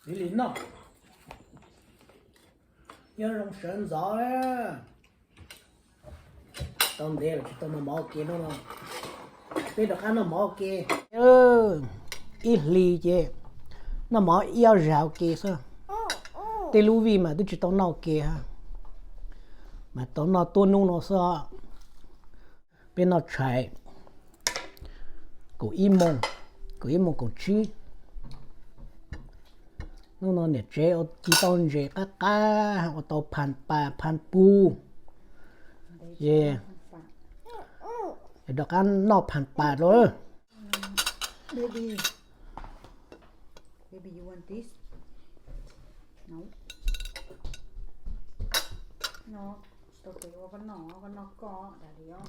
Li no, nyob zoo sawv ntxov. Tau ntev lawm tsis tau noj mov ua ke no. Peb rov qab noj mov ua ke. Ib hlis ces noj mov ib ob zaug ua ke xwb. Tej lub vij mas twb tsis tau noj ua ke, mas tau noj tuab hnub no xwb. Peb noj tshais kaum ib moos, kaum ib moos kaum tsib. Hnub no niam tsev ua ci tau ntses qab qab, ua tau phas pas phas pus, ces rov qab noj phas pas rau. Baby, baby, you want this? No. No. Tsis tau tes ua koj noj, koj noj koj, daddy os.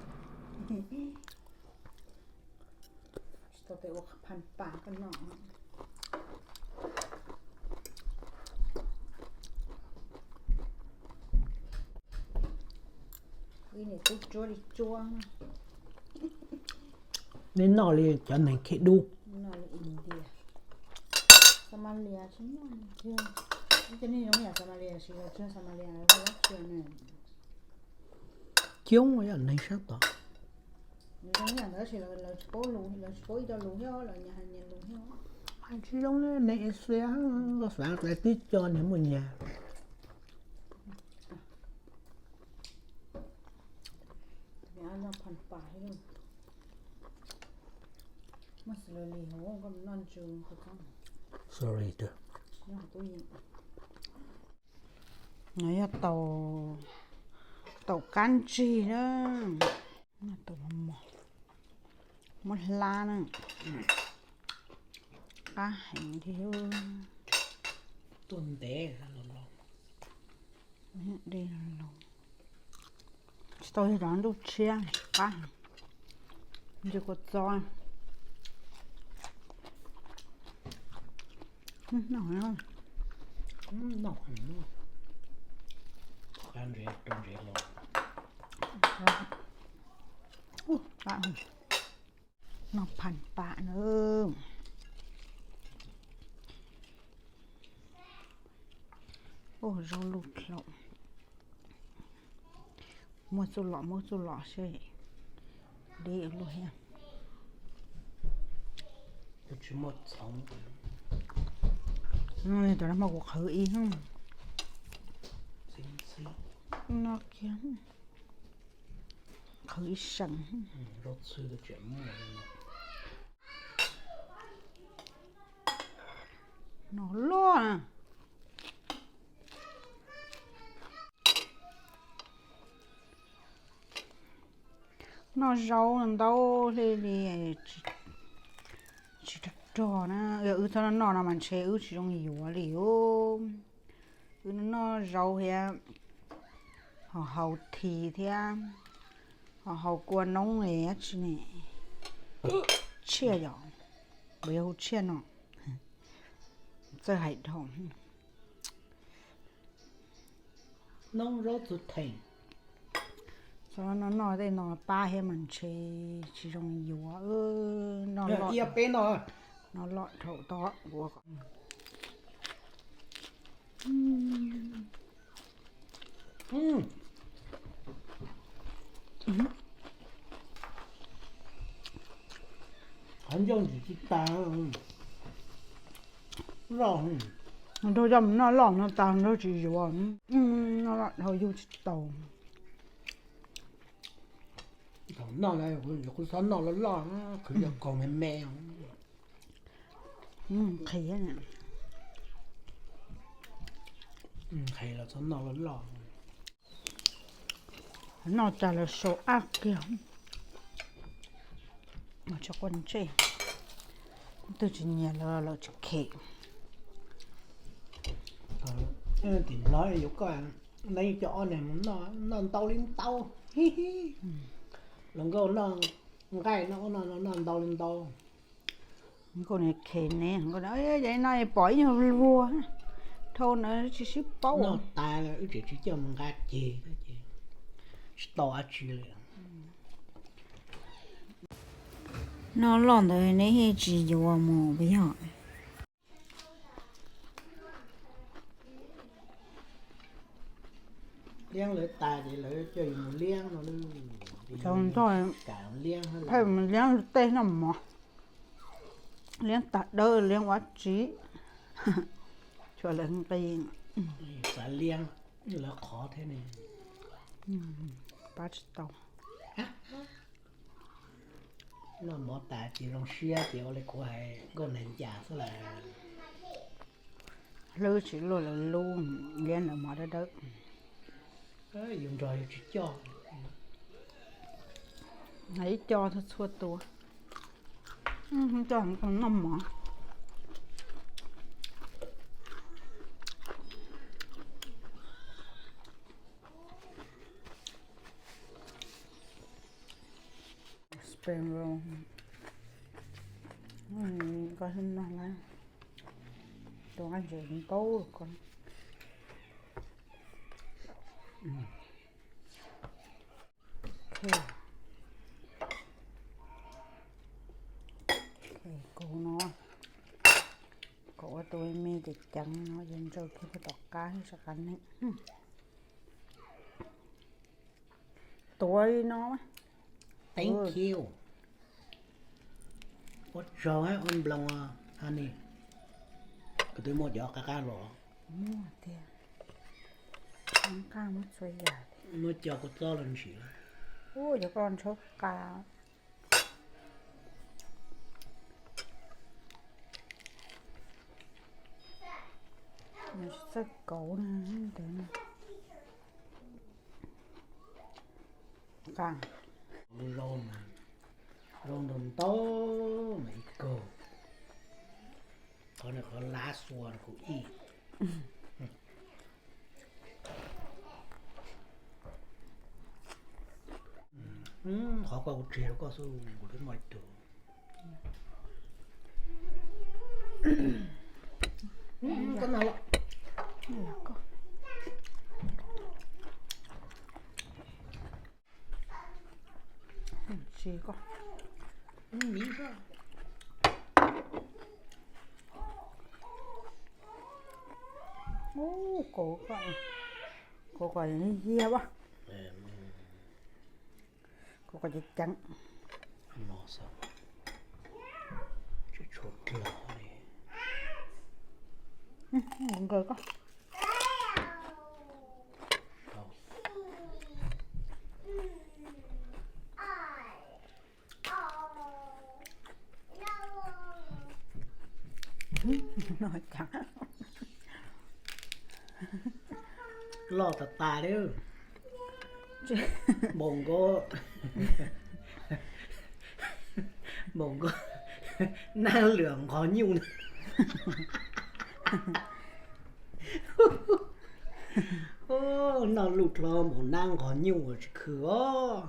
Tsis tau tes ua phas pas koj noj. Ib niam tub tsuab li tsuab. Neb noj li cov neeg khej dub. Noj li India. Somalia tsis noj li tiag. Ib co neeg zoo yam Somalia, sis los tsuag Somalia, koj lab tsuag ne. Coob yam neeg sab tod. Nws zoo yam ntawd sis lawv tsis paub lus, lawv tsis paub ib co lus thiab, lawv nyias hais nyias lus thiab. Hais tsis zoo li neeg Asia, koj xav txais tib co niag muaj nyag. Sorry, no yog tau, tau kab ntsig na, tau mos, muab hlab na, qab heev li. Tuaj ntev los los, tsis tau yog cov ntuj tshiab, qab, ntsis kua txob. Noj, noj, noj, qab ntsev rau ntsev los. Noj phas pas na. Ua zaub luj dlhau. Muaj txuj lom, muaj txuj lom seb deb luaj thiab. Tsis muaj txhoov. Cov no mas kuv qhwv ib, no kiag, qhwv ib seem. No loj. Noj zaub ntau hle li tsis rog rog na. Yog wb txhob noj no mas ntshe wb tsis zoo yuav li os. Wb noj zaub thiab, ho haus this thiab, ho haus kua noob li dab tsi ne. Tshiaj yom, npaum yog hu tshiaj no. Txawj hais dhau. Noob zaub txhua theem. Txhob noj noj tej no pab thiab mas ntshe tsis zoo yuav. Noj loj, peb noj, noj loj dhau tod ua kom. Qhov ncauj ntsim tsis tas, loj. Nrog coj mus noj loj no tas nrog tsis yuav, noj loj dhau yug tsis tau. Thaum noj lawm kuv txhob noj loj loj, khwv cov kaus me me. Nqhis, nqhis los txhob noj loj loj. Noj tas lawv sau ab kiag. Tsis quaj ntsej, twg tsis nyiam lawv, lawv tsis khem. Tim Nplog yuav koj, neb coj ob niag mus noj, noj ntau li ntau. Hluas nkauj noj nqaij, noj ub noj no noj ntau li ntau. Nkauj niag khem ne, nkauj niag, ces no pom ib nyuag luag dhau na tsis sib paub. Noj tas wb tseem tsis coj mus nqa ceg, tsis tau dab tsi li. Noj loj ntawd neb yeej tsis yuav mus puas yog? Liab lawv tas ces lawv coj yus mus liab no. Thaum ntxog, pheej mus liab tej noj mov, liab tag dawb, liab ua tsiv, tsuas lawv nqi. Xav liab lawv qhov thiab ne. Pab tsis tau. Noj mov tas ces zoo siab ces ua li kuv hais nkauj nais ncas xwb lawm. Hlwb tsis luaj lawv lub liab ntawd mov dawb dawb. Yus nrog yus tsis coj. Hais ib co txhua txhua tus, coj noj mov. Spring roll. Koj no na, tus nqaij ntses ntau ko. Kuv no, kuv ua tus me ceev ceev no ces ntsaws kiag rau tom qab sab qab ne. Tuav li no. Thank you. Ua tsaug ua nploos, honey. Koj twb muaj cov qab qab los? Muaj tiag. Qab muab txhua yam. Muab cov kua txob los ntsim. Ua cov koj ntshaub qa. Txawj kauv na, ntawd na. Qa. Zoo mas, zoo ntau ntau mas ib kaug. Qhov no qhov last one kuv ib. Qhov koj kuv tseg rau koj xwb, kuv twb muaj ib tug. Koj no los. Tsis ko. Ub, kauv ko, kauv ko yog liab liab as. Kauv ko ceev ceev. Nkaws ko. Loj tas tas li. Npaum nkaus, npaum nkaus nab lwm nqhov nyuj. Noj luj dlho npaum nab nqhov nyuj tsis khw os.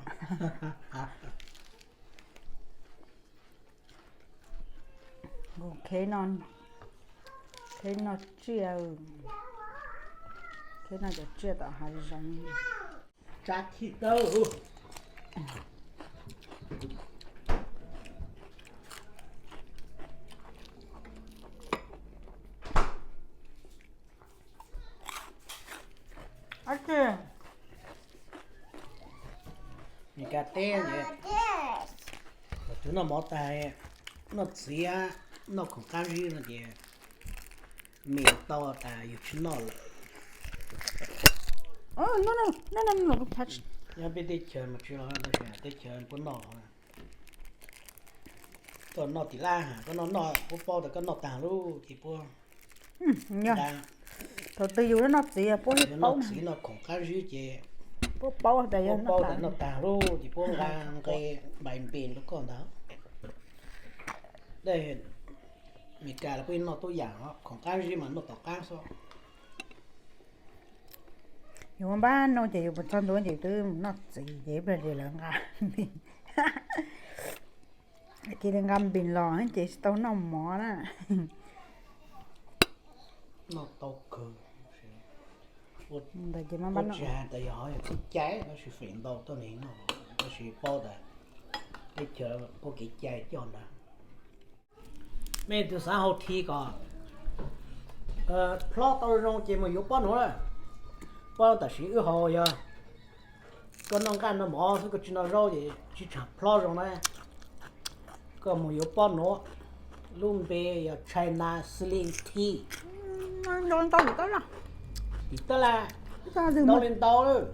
Kheb noj tsiaj, kheb noj cov tsiaj tom hav zoov. Tsab thib dawb. Ab tsi, Meskas teb, thaum twg noj mov tas, noj txiv, noj khoom qab zib no ces me tau tas yus tsis noj lawm. Nyob peb teb chaws mas tsis los, tab sis teb chaws puab noj. Koj noj tim lab, koj noj noj puab paub tas koj noj tag lub ces puab nqa. Thaum twg yus noj txiv puab noj txiv noj khoom qab zib ces puab paub tas yog noj tag lub ces puab nqa nqe npais npes rau koj ntag. Dej Meskas los puab noj tub yam, khoom qab zib mas noj tom qab xwb. Yus npaj noj ces yus puas txog ntua ces twb mus noj txiv ces ib pliag ces lawv nqa npis, cia li nqa npis los ces tsis tau noj mov na. Noj tau kawg. Ntawd ces ua tsis hais tas yog hov yog txhib cai tab sis feem ntau tuaj nws noj, tab sis paub tas teb chaws puab kev cai coj ntag. Mej tus xav haus this kom plhob tau zoo ces mus yuav pob nuav lawm. Pob tam sim wb haus yog koj noj nqaij noj mov xwb, koj tsis noj zaub ces tsis tshua plob zoo na. Koj mus yuav pob nuav, lub npe yog China Slim Tea. Tim tab laj, ntau li ntau lawm.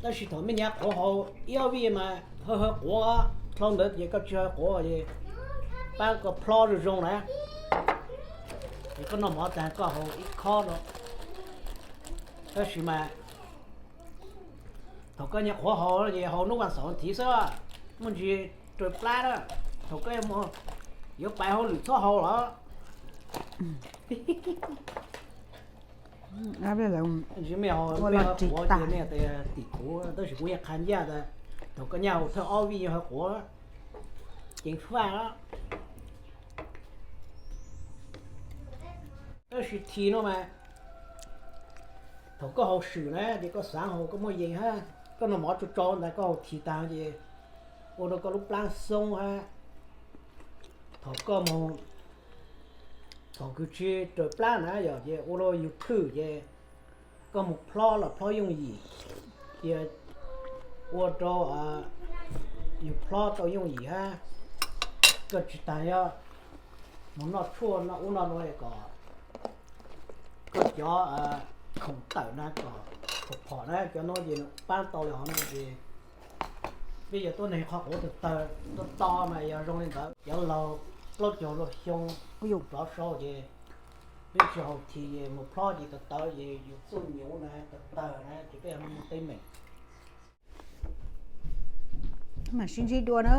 Tab sis thaum mej nyuam qhuav haus ib ob vij mas ha ha quav, dhau ntawd ces koj tsis ha quav ces pab koj plob zoo zoo na. Ces koj noj mov tag koj haus ib khob no. Tab sis mas thaum koj nyuam qhuav haus ces haus hnub vas xaum thiv xwb, muaj ntsis raws plab na. Thaum koj yuav pais hauj lwm txhob haus los. Ntsis mej haus, mej haus quav ces mej tias tim kuv, tab sis kuv yeej qha ncaj tas thaum koj nyuam haus thawj ob vij yog haus quav, ceev faj. Tab sis thiv no mas thaum koj haus swm na ces koj xav haus koj muaj yees hab, koj noj mov tsaus tsaus ntawd koj haus thiv tag ces ua rau koj lub plab xoob hab. Thaum koj mus, thaum kws tsis raws plab na yog ces ua rau yus thwj ces koj mus plob los plob yooj yim, cia ua rau yus plob tau yooj yim hab. Koj tsis tas yog mus noj tshuaj noj ub noj no kom koj cov khoom tawm na kom phom phom na, cov no ces pab tau li hov no ces peb yuav tuab neeg qhov quav tawg tawg to to mas yog zoo li ntawd. Cov laug plaub caug lua xyoo rov sau ces peb tsis haus thiv es mus plob ces tawv tawv ces yus txuj nyuv na tawg tawg na ces peb yog muaj teeb meem. Mam sib ntsib dua na.